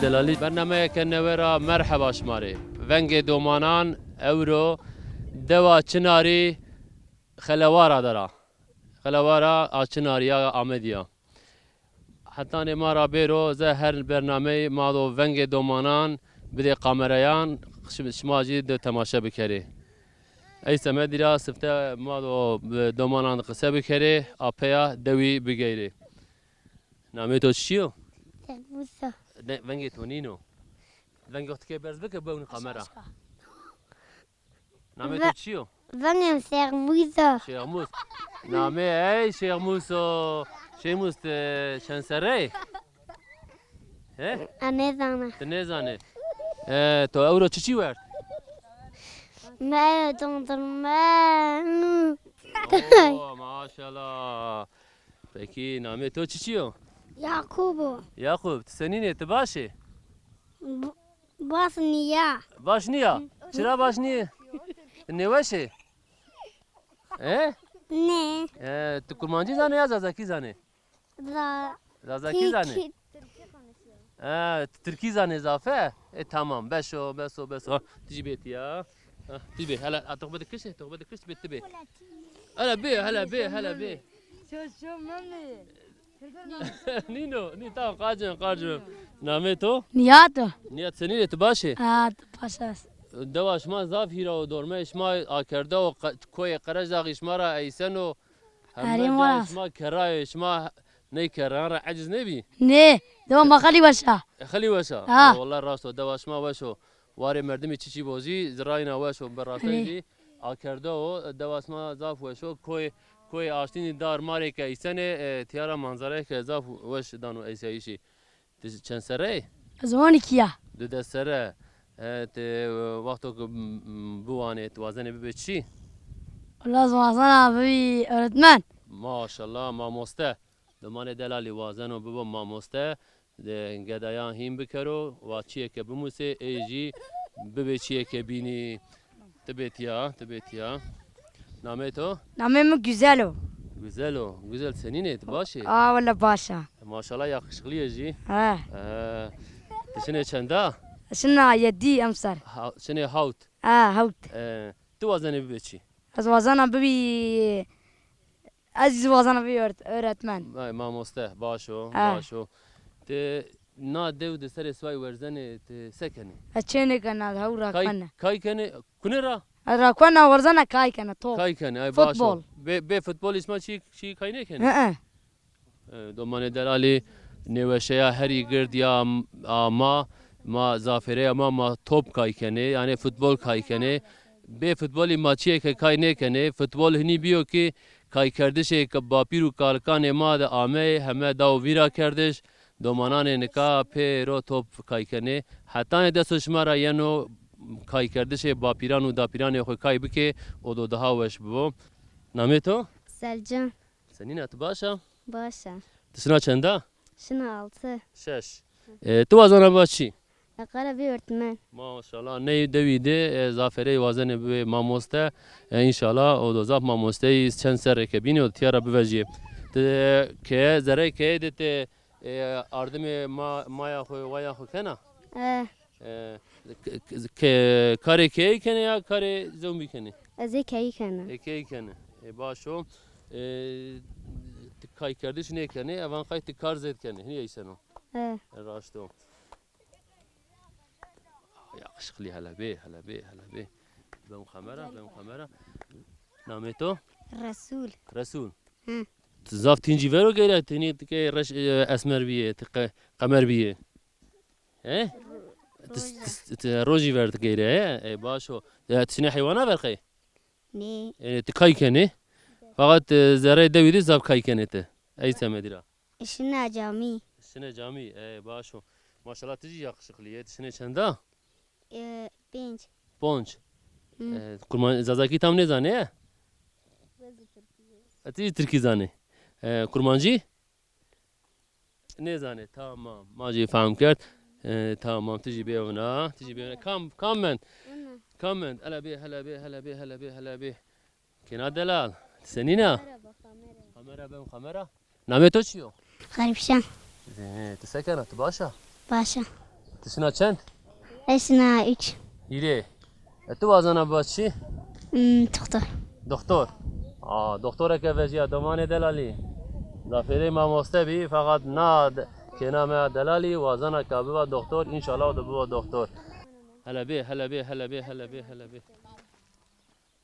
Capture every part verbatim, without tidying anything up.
Delalî bernameyeke newe ra merheba şima rê. Vengê domanan ewro dewa Çinarî Xelewara de ra. Xelewara a Çinarî ya Amedî ya. Hetanê ma ra bêro ze her bernameyî ma do vengê domanan bidê kamereyan, şim-, şima jî de temaşe bikerê. Ey semedî ra sifte ma do bi domanan qise bikerê, apeya dewî bigeyrê. Namê to çi yo? Musa. Ne, vengê to nîno. Vengê xo tikê berz bike, bewni kamera. Namê to çi yo? Vengê mi Şêx Musa. Şêx Mus. Namê ey Şêx Mus o. Şêx Mus, ti çend serre yê? He? Ez nêzana. Ti nêzanê. E, to ewro çiçî werd? Me dondurma. Oo, maşallah. Pekî namê to çiçî yo? Yakup o. Yakup, ti senîn ê, ti baş ê? B-, baş nîya. Baş nîya? Çira baş nîyê? Ti nêweş ê? E? Nê. E, ti kurmancî zanê ya zazakî zanê? Za-, Zazakî zanê? Tirkî. E, ti tirkî zanê zafe? E, tamam, beş o, beş o, beş o. Ha, ti jî bê tîya. Ha, ti bê, hele, a, toxbe de kişt, toxbe de kişt, bê ti bê. Hele bê, hele bê, hele bê. Ço, ço, memê. Nîno, nî, tamam, qacim, qacim. Namê to? Nîyat o. Nîyat, senîn ê, ti baş ê? Ha, ti baş a. Dewa şima zaf hîra û dormeyê şima akerde û qe-, koyê Qerecdaxî şima ra eyseno. Erê, heme cayê şima kerra yê, şima ney kerrayan ra eciz nêbî? Nê, dewa ma xelî weş a. E, xelî weş a? Ha. E, wellay rast o, dewa şima weş o. Warê merdimî çiçî bo zî, zirayîna weş o, bi rastay zî akerde o, dewa şima zaf weş o. Koyê, koyê Aştînî dar marê ke eysenê, e, tîya ra manzarayê ke zaf weş dano eysayîşî. Ti çend serre yê? Ez on iki ya. Dudes serre. E, ti, e, wexto ke, m, m, biwanê, ti wazenê bibê çi? Wela ez wazena bibî öğretmen. Maşallah, mamoste. Domanê delalî wazeno bibo mamoste. De, gedayan hîn bikero, wa çiyê ke bimusê, ey jî bibê çiyê ke bînî. Ti bê tîya, ti bê tîya. Namê to? Namê mi Güzel o. Güzel o. Güzel, senîn ê, ti baş ê? A, wele baş a. Maşallah, yakışıklı yê jî. He. He. Ti şinê çenda? Şina yedî emser. Ha, şinê hawt. Ha, hawt. E, ti wazenê bibê çi? Ez wazena bibî, ez zî wazena bibî öğret-, öğretmen. Ay, mamoste, baş o, ha, baş o. Ti na dew de serê siway werzenê, ti se kenê? Ez çê nêkena, hew ra kena. Kay kenê, kune ra? Ez ra kena, werzena kay kena, top. Kay kenê, ay baş o. Futbol. Bê, bê futbolî şima çi, çi kay nêkenê? Hı hı. E, domanê delalî, nêweşeya herî gird ya m-, a ma, ma zafêreya ma, ma top kay kenê, yanî futbol kay kenê. Bê futbolî ma çiyê ke kay nêkenê. Futbol hinî bîyo ki kaykerdişê ke bapîr û kalikanê ma de ameyê, heme dawo vîra kerdiş. Domananê nika pêro top kay kenê. Hetanê desto şima ra yeno kaykerdişê bapîran û dapîranê xo kay bikê, o do daha weş bibo. Namê to? Selcan. Senîn a, ti baş a? Baş a. Ti şina çend a? Şina altı. Şeş. E, ti wazena biba çi? Ez wazena bibî öğretmen. Maşallah, ney dewî de, e, zafêrey wazenê bibê mamoste. E, înşallah o do zaf mamosteyî, çend serrê ke bînî o tîya ra bivejîyê. Ti, e, keye, zereyê keyeyî de ti, e, ardimê ma-, maya xo, waya xo kena? E. E, k-, k-, ke-, karê keyeyî kenê ya karê zewmbî kenê? Ez ê keyî kena. Ê keyî kenê. Ê, baş o. Ê, ti kaykerdiş nêkenê, evan qay ti kar zêd kenê. Hinî eyseno. E. E, raşt o. Yakışıklı hele bê, hele bê, hele bê. Bem kamera, bem kamera. Namê to? Resul. Resul. Hı. Ti zaf tîncî vero geyre, ti nî ti ke reş, e, esmer bîyê, ti qe-, qemer bîyê. He? Ti, ti, ti rojî ver digeyre, he? E, baş o. E, ti şinê heywana ver qey? Nê. E, ti kay kenê? Fakat, e, zerreyê dewî de zaf kay kenê ti. Ey semedî ra. Şina camî. Şinê camî, e, baş o. Maşallah ti jî yakışıklı yê. Ti şinê çend a? E, pênc. Ponc. Hı. E, kurman, zazakî tam nêzanê, he? E, ti jî tirkî zanê. E, kurmancî? Nêzanê, tamam. Ma jî fehm kerd. E, tamam, ti jî bê wina, ti jî bê wina. Kam, kam mend? Wina. Kam mend? Hele bê, hele bê, hele bê, hele bê, hele bê. Kêna delal. Ti senîn a? Kamera, kamera. Kamera, bem kamera. Namê to çi yo? Xerîpşan. E, ti se kena, ti baş a? Baş a. Ti sina çend? Ez sina üç. Hîrê. E, tu wazena biba çi? Hmm, doktor. Doktor. A, doktoreke vejîya domanê delalî. Zafêrê mamoste bî, feqat na de-, kêna me ya delalî, wazena ka biba doktor, înşallah o de biba doktor. Hele bê, hele bê, hele bê, hele bê, hele bê.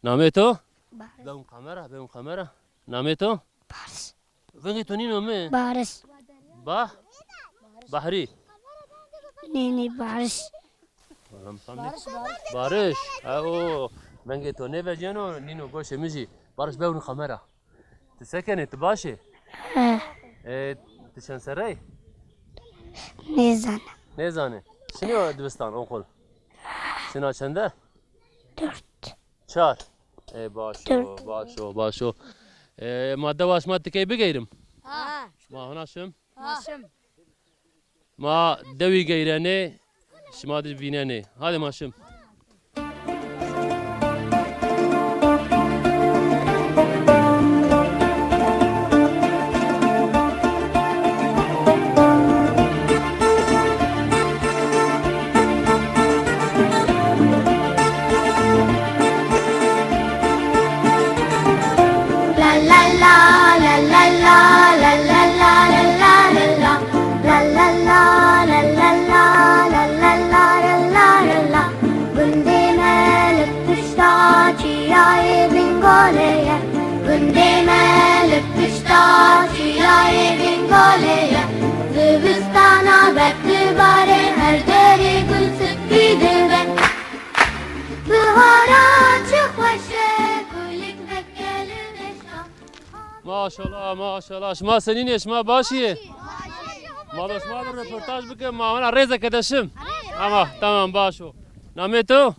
Namê to? Baris. Bewin kamera, bewin kamera. Namê to? Baris. Vengê to nîno mi? Baris. Bah? Bahrî. Nê, nê, Baris. Baris, Baris. Baris. Ha, o. Vengê to nêvecîyeno, nîno goşê mi jî. Baris, bewin kamera. Ti se kenê? Ti baş ê? He. E, ti çend serre yî? Nêzanî. Nêzanî. Şinî yo dibistan, okul? Sina çende? Dört. Çar. E, baş o, dört. Baş o, baş o. E, ma dewa şima tikey bigeyrim? Ha. Ma hona şim? Ha. Şim. Ma dewî geyrenê, şima di vînenê. Hadi ma şim. Gundê me li pişta çiyayê Bingolê ye. Gundê me li pişta çiyayê Bingolê ye. Zivistana berf dibare, her derê gul spî dibe. Bihara çi xweş e, kulik veke li vêşan. Maşallah, maşallah. Şima senîn ê, şima baş ê? Ma do şima de röportaj bikim, ma hona rêzeke de şim. Ama, tamam, baş o. Namê to?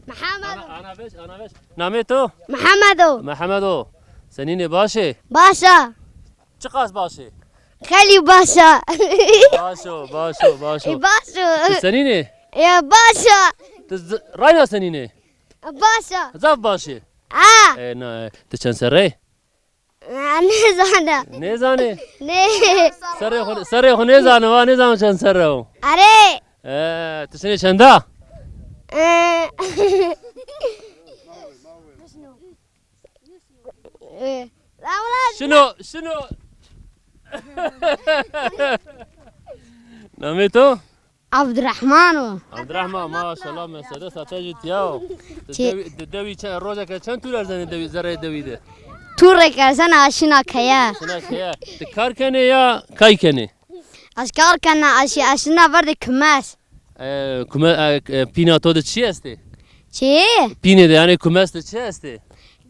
Mihemed o. Ana, ana veş, ana veş. Namê to? Mihemed o. Mihemed o. Senîn ê, baş ê? Baş a. Çiqas baş ê? Xeylî baş a. Baş o, baş o, baş o. Ê, baş o. Ti senîn ê? Ê, baş a. Ti z-, rayna senîn ê? Baş a. Zaf baş ê. A. E, na, e. Ti çend serre yî? A, nêzana. Nêzanê? Nê. Serrê xo, serrê xo nêzano, va nêzano çend serre o. Erê. E, ti sinê çenda? E. E. Şino, şino. Namê to? Abdurrahman o. Abdurrahman, maşallah, Mercedes ate jî tiya o. Ti dewî, ti dewî çe-, rojeke çend tûr erzenê dewî, zereyê dewî de? Tûrek erzena, ez şina keye. Şina keye. Ti kar kenê ya kay kenê? Ez kar kena, ez şi-, ez şina ver de kumes. E, kume-, e, e, pîna to de çi estê? Çi? Pînê de, yanî kumes de çi estê?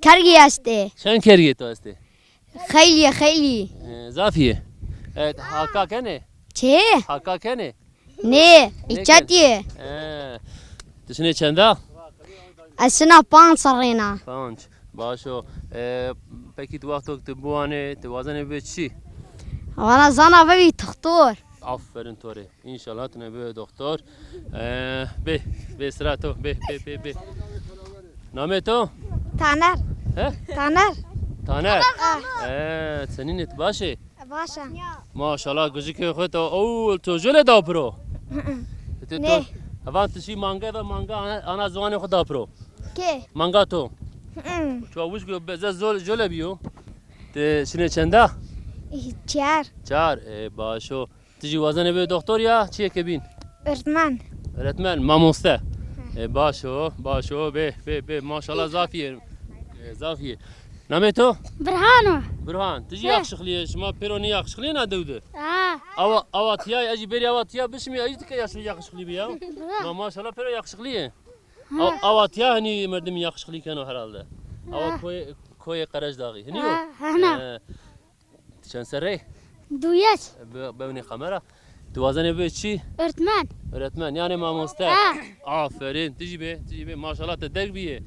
Kergî estê. Çend kergê to estê? Xeylî, xeylî. E, zafî yê. E, haka kenê? Çi? Haka kenê? Nê, îçetî yê. E, ti şinê çenda? Ez şina panc serrêna. Panc. Baş o. E, pekî ti wexto ti biwanê, ti wazenê bibê çi? Vana zana bibî toxtor. Aferin to rê. Înşallah ti ne bibê doktor. E, bê, bê sira to, bê, bê, bê, bê. Namê to? Taner. He? Taner. Taner. Ah. E, senîn ê, ti baş ê? Baş a. Maşallah, gujikê xo to. Ow, to jole da piro? Ti to, nê. Evan ti şî manga ve manga ana, ana ziwanê xo da piro. Kê? Manga to. Hı. Çuwa wişk be-, ze zol-, jole bîyo. Ti şinê çenda? Çar. Çar. E, baş o. Ti jî wazenê bê doktor ya çiyê ke bîn? Öğretmen. Öğretmen, mamoste. Hı. E, baş o, baş o. Bê, bê, bê. Maşallah, zafî yê. E, zafî yê. Namê to? Birhan o. Birhan, ti jî, he, yaxşixlî yê. Şima pêro nî yaxşixlî yê na dew de? Ha. Awa, awa tiya, ez jî berî awa tiya bişimî, ez jî dike yaş-, yaxşixlî bîya. Ha. Ma maşallah pêro yaxşixlî yê. Ha. Aw-, awa tiya hinî merdimî yaxşixlî keno herhalde. Awa, ha, koyê, koyê Qerejdaxî. Hinî yo? Ha, hena. E, ti çend serre yî? Duyes. Be-, bewnê kamera. Ti wazenê bibê çi? Öğretmen. Öğretmen, yanî mamoste. Ha. Aferin. Ti jî bê, ti jî bê. Maşallah ti derg bîyê.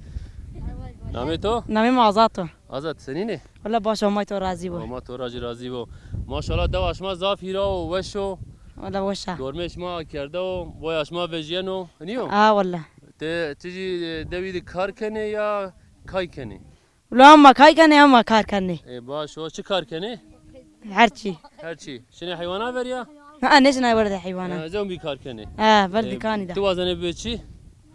Namê to? Namê mi Azat o. Azat, senîn ê? Wela baş o, Homa to razî bo. Homa to ra jî razî bo. Maşallah dewa şima zaf hîra o, weş o. Wela weş a. Dormê şima akerde o, boya şima vejîyeno. Hinî yo? A, wela. Ti, ti jî, e, dewî de kar kenê ya kay kenê? Wela hema kay kenê, hema kar kenê. E, baş o, çi kar kenê? Her çî. Her çî. Şinê heywana ver ya? Ha, nêşina werdê heywana. Ha, zewbî kar kenê. Ha, ver dîkanî de. Ti wazenê bibe çi?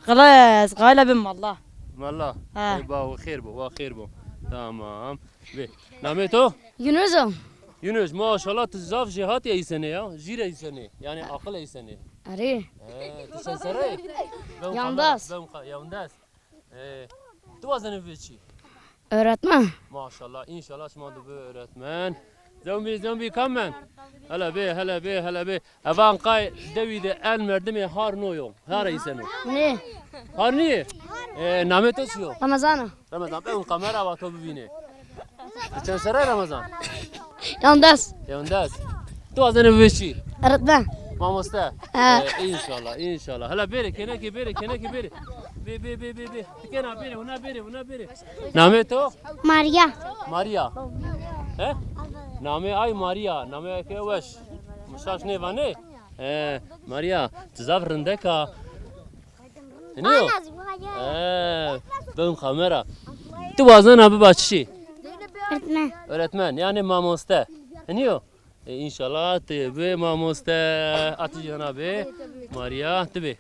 Xelas, qayîl a bim malla. Malla. Ha. Ê, ba, wa xêr bo, wa xêr bo. Tamam. Vê. Namê to? Yunus o. Yunus, maşallah, ti zaf jêhatî eysenê ya. Jîr eysenê. Yanî aqil eysenê. Erê. He, ti çend serre yê? Yandes. Yandes. E, ti wazenê bibe çi? Öğretmen. Maşallah, înşallah şima do bibe öğretmen. Zewbî, zewbî kam ben? Hele bê, hele bê, hele bê. Evan qay dewî de en merdimê har no yo. Har eyseno. Nê. Har nîyê? E, namê to çi yo? Ramazan o. Ramazan, ben kamera va to bivînê. Ti çend serre Ramazan? Yandes. Yandes. Tu wazenê bibe çi? Öğretmen. Mamoste. Ha. E, înşallah, înşallah. Hele bêrê, kenekê bêrê, kenekê bêrê. Bê, bê, bê, bê, bê. Ti kena bêrê, huna bêrê, huna bêrê. Namê to? Maria. Maria. He? Namê ay Maria. Namê ke weş. Mişaş nêvanê? He, Maria, ti zaf rindek a. Hinî yo? Ana, zî bu haya. He, ben kamera. Ti wazena biba çi? Öğretmen. Öğretmen, yanî mamoste. Hinî yo? E, înşallah ti bê mamoste, a ti jî hena bê. Maria, ti bê.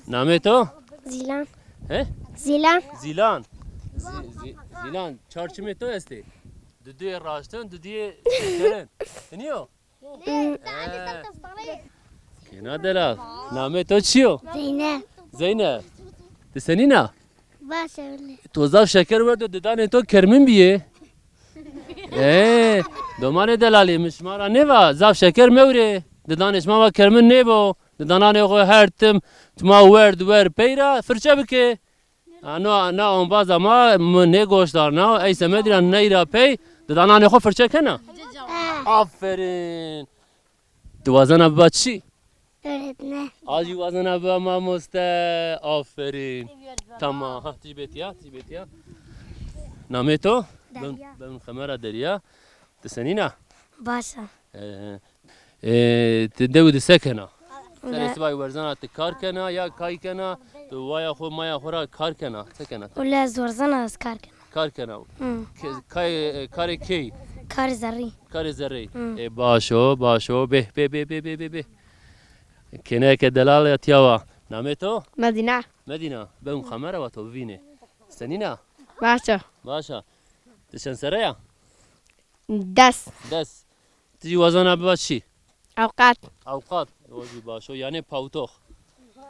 Namê to? Zîlan. He? Zîlan. Zîlan. Zî-, zî-, Zîlan, çar çimê to estê? Duduyê raştin, duduyê şekerin. Hinî yo? He. Kena delal. Namê to çi yo? Zeynep. Zeynep. Ti senîn a? Baş öyle. To zaf şeker werdo, didanê to kermin bîyê. Ee, domanê delalî, mi şima ra nêva, zaf şeker mewrê. Didanê şima va kermin nêbo. Didananê xo her tim şima werd wer pey ra firçe bikê. A, no, na ombaza ma, mi nê goşdarna, ey semedî ra ney ra pey, didananê xo firçe kena. Aferin. Ti wazena biba çi? Öğretmen. A jî wazena biba mamoste. Aferin. Tamam. Ha, ti jî bê tiya, ti jî bê tiya. Namê to? Derya. Ben, ben kamera Derya. Ti senîn a? Baş a. Ee, e, ti dewi de se kena? Serê sibay werzena ti kar kena ya kay kena? Ti waya xo maya xo ra kar kena? Se kena ti? Wele ez werzena ez kar kena. Kar kena. Hı. Ke-, kay, e, karê key? Karê zerrî. Karê zerrî. Hı. E, baş o, baş o. Bê, bê, bê, bê, bê, bê, bê. Kêneke delal ya tiya wa. Namê to? Medîna. Medîna. Ben kamera wa to bivînê. Senîn a? Baş a. Baş a. Ti çend serre ya? Des. Des. Ti jî wazena biba çi? Awqat. Awqat. O jî baş o. Yanî pawitox.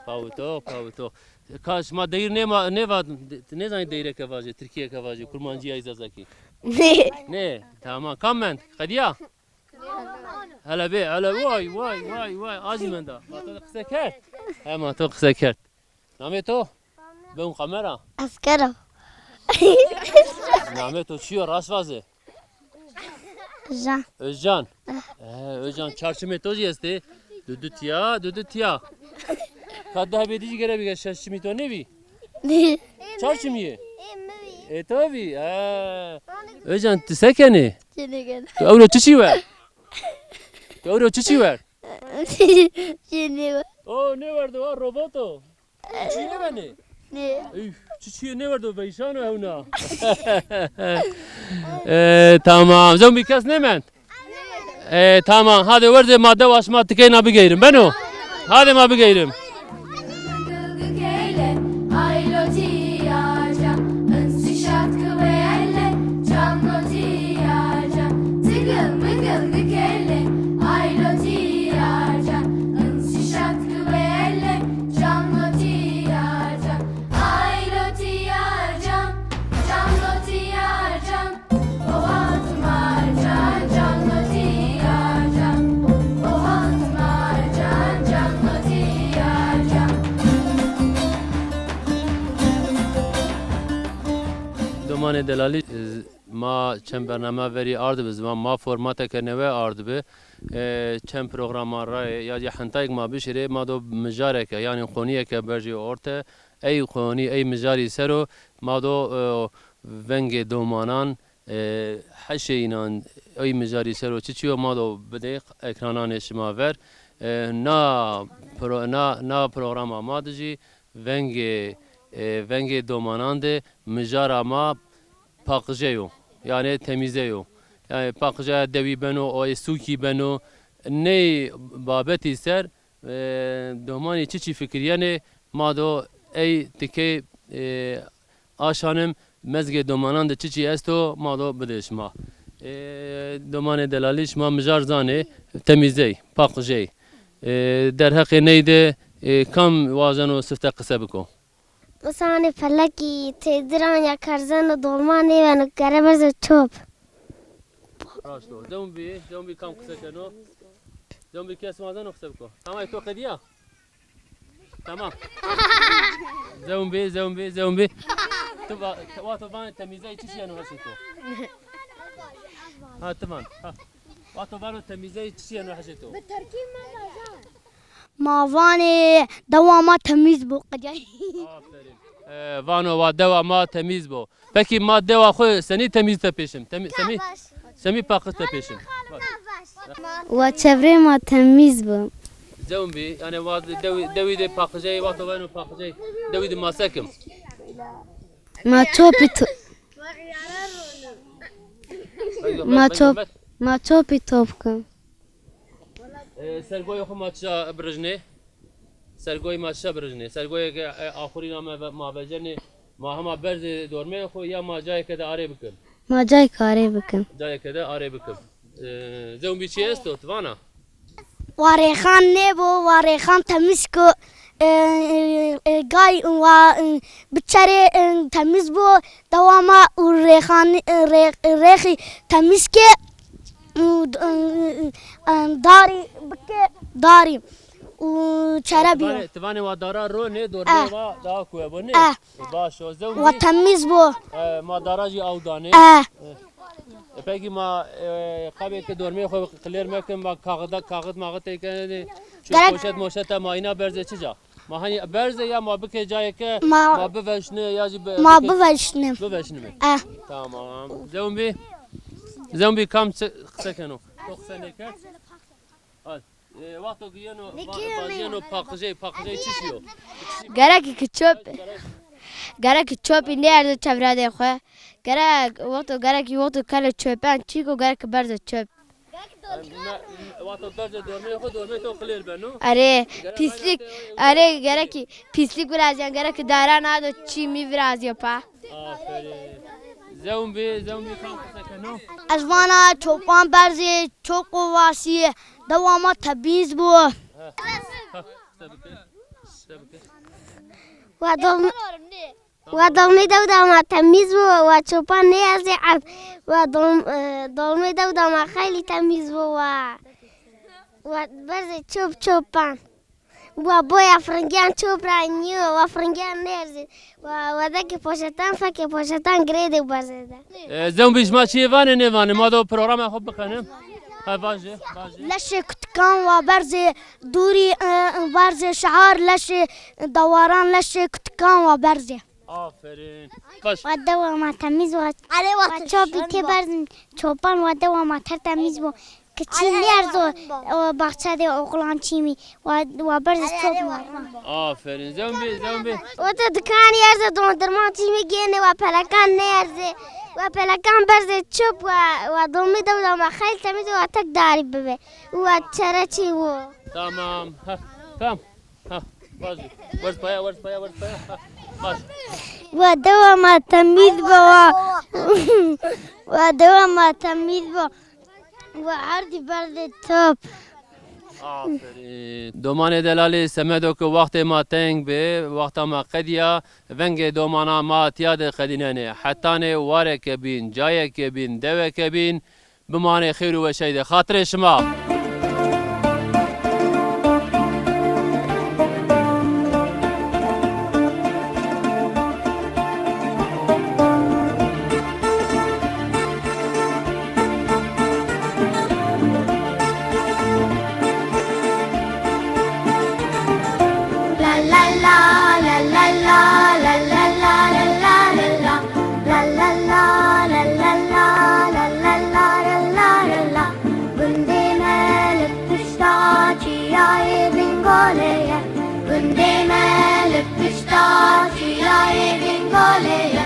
Pawitox, pawitox. Ka şima deyr nêma-, nêva-, de-, nêzanî deyreke vajê, tirkîyeke vajê, kurmancî ya zazakî? Nê. Nê. Tamam. Kam mend? Qedîya? Hele bê, hele, vay, vay, vay, vay. A jî menda. Ma to qise kerd? He, ma to qise kerd. Namê to? Ben kamera. Asker o. Namê to çi yo? Rast vaze. Özcan. Özcan. Ee, Özcan, çar çimê to jî estê. Dudu tiya, dudu tiya. Ka di hebê dî jî gere bîge, şeş çimî to nêbî? Çar çimî yê? Ê to bî. Ee. Özcan, ti se kenê? Çi nêkena? Tu ewro çiçî wer? Tu ewro çiçî wer? Çi nêwer? O, nêwerdo, ha, robot o. Çi nêbenê? Nê. Üf, çiçî nêwerdo, veyşano hewna. Ee, tamam. Zewbî kes nêmend? Ee, tamam. Hadi werzê ma dewa şima tikeyna bigeyrin. Beno? Hadi ma bigeyrin. Domanê delalî, e, ma çend bername verî ardibi ziwan, ma formateke newe ardibi. E, çend programa raye ya zî hentayêk ma bişirê, ma do mijareke, yanî qonîyeke berjê orte. Ey qonî, ey mijarî ser o ma do, e, vengê domanan, e, heşê înan, ey mijarî ser o çiçî yo ma do bidê ekrananê şima ver. E, na pro-, na, na programa ma de jî vengê, e, vengê domanan de mijara ma paqije yo. Yanî temîze yo. Yanî paqije dewî beno, o ê sûkî beno, ney babetî ser, e, domanî çiçî fikirîyenê, ma do ey tikey, e, aşanim, mezgê domanan de çiçî esto, ma do bidê şima. E, domanê delalî, şima mijar zanê, temîzey, paqijey. E, derheqê ney de, e, kam wazeno sifte qise biko? Misanê pelekî têdiran ya kerzeno dolma nêbeno, gere berze çop. Raşt o. Zewmbî, zewmbî kam qise keno? Zewmbî kes wazeno qise biko? Tamam, to qedîya? Tamam. Zewmbî, zewmbî, zewmbî. Tu va-, wexto vanê temîzey çiçî yeno hesê to? Ha, ti van. Ha. Wexto vano temîzey çiçî yeno hesê to? Ma vanê dewa ma temîz bo. Qedîya. Aferîn. E, vano wa dewa ma temîz bo. Pekî ma dewa xwu senî temîz tepêşim? Temî-, semî, semî paqij tepêşim? Baş. Wa çevrê ma temîz bo. Zewmbî, yanî wa de-, dewî, dewî de paqijey, wexto vano paqijey, dewî de ma se kim? Ma çopî to-, ma çop-, ma çopî top kim. E, sergoyê xwu ma çiya birijnê? Sergoyê ma çiya birijnê? Sergoyê ke, e, axurîna me ve-, ma vecenê, ma hema berzê dormeyê xwu ya ma cayêke de arê bikin? Ma cayêke arê bikin. Cayêke de arê bikin. E, zewmbî çi esto, ti vana? Wa rêxan nêbo, wa rêxan temîz ko, e, e, e, gay wa, e, biçerê, e, temîz bo, dewa ma û rêxan, e, rê-, rêxî temîz ke, û, e, e, darî bike, darî û çere bîyo. Ti vanê, ti vanê wa dara ronê, dormê wa daha kuwe bo, nê? E. E, baş o, zewmbî. Wa temîz bo. E, ma dara jî aw danê. E. E, pekî ma, e, qabê ke dormê xwu qilêr mekin, ma kaxida, kaxid maxid tey kenê, çi poşet moşete ma îna berzê çi ca? Ma hanî berzê ya ma bikê cayê ke ma biveşnê ya jî bi-, ma biveşnê. Biveşnîme. E. Tamam. Zewmbî, zewmbî kam çi qise keno? To qise nêkerd? Hal. E, wexto ki yeno, va-, vajîyeno paqijey, paqijey çi şîyo? Gerek ki çöp, gerek ki çöpî nêerzo çevredê xwu. Gerek, wexto, gerek ki wexto kele çöpen, çîko gerek ki berzo çöp. Wexto berze dormê xwu, dormê to qilêr beno. Erê, pîslîk, erê, gerek ki pîslîk virazîyen, gerek ki daran ado çî mî virazîyo pa. Aferîn. Zewmbî, zewmbî kam qise keno? Ez vana çopan berzê çok o vasî, dewa ma temîz bo. Ha, ha, qise bike, qise bike. Wa dom-, wa dolmê dew da ma temîz bo, wa çopan nêerzê erd, wa dom-, e, dolmê dew da ma xeylî temîz bo, wa, wa berzê çop çopan. Wa boya firingiyan çop ra nîyo, wa firingiyan nêerzê. Wa, wa dekê poşetan, fekê poşetan girêdê berzê de. E, zewmbî şima çiyê vanê nêvanê? Ma do programa xwu bikenim. Ha, vajê, vajê. Leşê kutikan wa berzê dûrî, e, berzê şehar, leşê dawaran, leşê kutikan wa berzê. Aferîn. Baş. Wa dewa ma temîz wa. Wa çopî tê berzin çopan, wa dewa ma tertemîz bo. Kiçî nêerzo, o, baxçe de oxlan çîmî, wa, wa berz top ma. Aferîn. Zewmbî, zewmbî. Wexto dikanî erzê dondurma çîmî gênê, wa pelekan nêerzê. Wa pelekan berzê çöp, wa, wa domî dew da ma xeyl temîz, wa tek darî bibê. Wa çere çî wo. Tamam. Ha, tamam. Ha, vajî. Werz paya, werz paya, werz paya. Ha, baş. Wa dewa ma temîz bo, wa. Wa dewa ma temîz bo. Wa erdî berdê top. Aferîn. Domanê delalî, semedo ke wextê ma teng bi, wexta ma qedîya, vengê domana ma tîya de qedînenê. Hetanê wareke bîn, cayeke bîn, deweke bîn, bimanê xêr û weşey de. Xatirê şima. Gundê me li pişta çiyayê Bingolê ye. Gundê me li pişta çiyayê Bingolê ye.